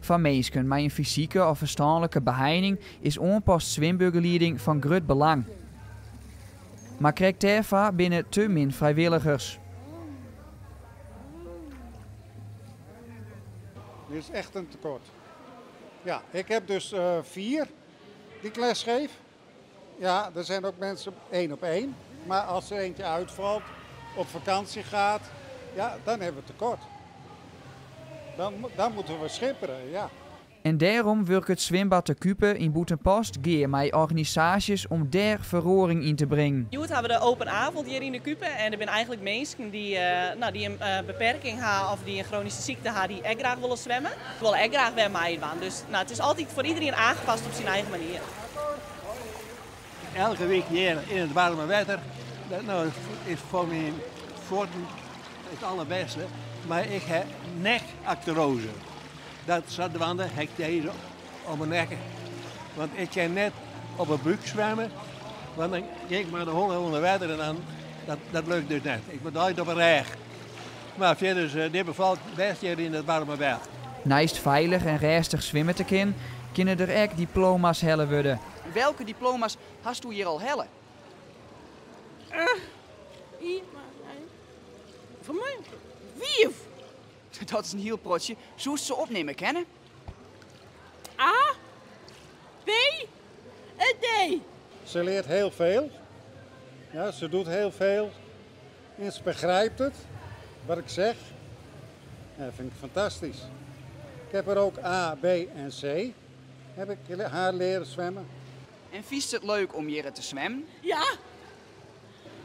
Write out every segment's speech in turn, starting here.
Foar minsken mei in fysike of ferstânlike beheining is oanpast swimbegelieding fan grut belang. Mar krekt dêrfoar binne te min frijwilligers. Er is echt een tekort. Ja, ik heb dus vier die ik les geef. Ja, er zijn ook mensen één op één. Maar als er eentje uitvalt, op vakantie gaat, ja, dan hebben we tekort. Dan moeten we schipperen, ja. En dêrom wurket swimbad De Kupe yn Bûtenpost gear mei organisaasjes om dêr feroaring yn te bringen. Hjoed ha we de open avond hjir yn De Kupe en der binne eigentlik minsken dy't no, dy't in beperking ha of dy't in chronische ziekte ha dy't ek graach wolle swimme. Wolle ek graach wer meidwaan. Dus no, it is altyd foar iderien aangepast op syn eigen manier. Elke week hjir yn it waarme wetter, dat no is foar myn fuotten it allerbêste. Mar ik ha nekartrose. Dat sadwaande ha ik dizze om 'e nekke. Want ik kin net op 'e búk swimme, want dan gean ik mei de holle ûnder wetter en dan, dat, dat lukt dus net. Ik moat altyd op 'e rêch. Mar fierders, dit befalt bêst hjir yn it waarme wetter. Neist feilich en rêstich swimme te kinnen, kinne der ek diploma's helle wurde. Welke diploma's hasto hjir al helle? I, foar my fiif. Dat is in hiel protsje. Soest se opnimme kinne? A, B en D. Ze leert heel veel. Ja, ze doet heel veel. En ze begrijpt het, wat ik zeg. Ja, dat vind ik fantastisch. Ik heb er ook A, B en C. Heb ik haar leren zwemmen. En fynst it leuk om hjir te swimmen? Ja.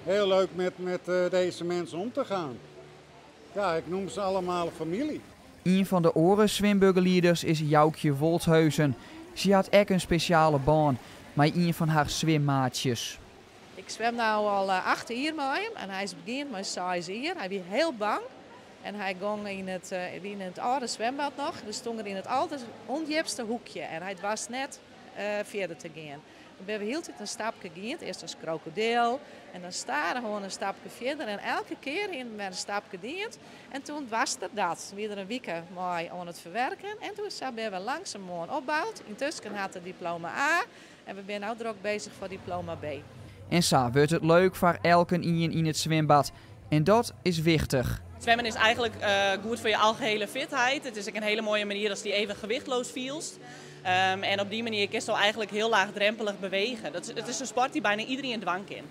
Heel leuk met deze mensen om te gaan. Ja, ik noem ze allemaal familie. Een van de oare swimbegelieders is Joukje Woltheusen. Sy hat ek in spesjale bân mei ien fan har swimmaatjes. Ik swim nu al 8 jier mei him en hy is begûn mei 6 jier. Hy wie hiel bang en hy gong yn it âlde swimbad noch. Dus stond er yn it altyd ûndjipste hoekje en hy was net fierder te gean. Dan binne we hieltyd in stapke gien, earst as krokodil en dan stadichoan in stapke fierder en elke kear hiene we wer in stapke dien. En toen was er dat. Wie der in wike mei oan it ferwurkjen en toen sa binne we langsumoan opboud. Yntusken hat er diploma A en we binne no drok beuzich foar diploma B. En sa wurdt it leuk foar elkenien yn it swimbad. En dat is wichtich. Zwemmen is eigenlijk goed voor je algehele fitheid. Het is ook een hele mooie manier als die even gewichtloos fielst. En op die manier kun je eigenlijk heel laagdrempelig bewegen. Het is een sport die bijna iedereen dwaan kan.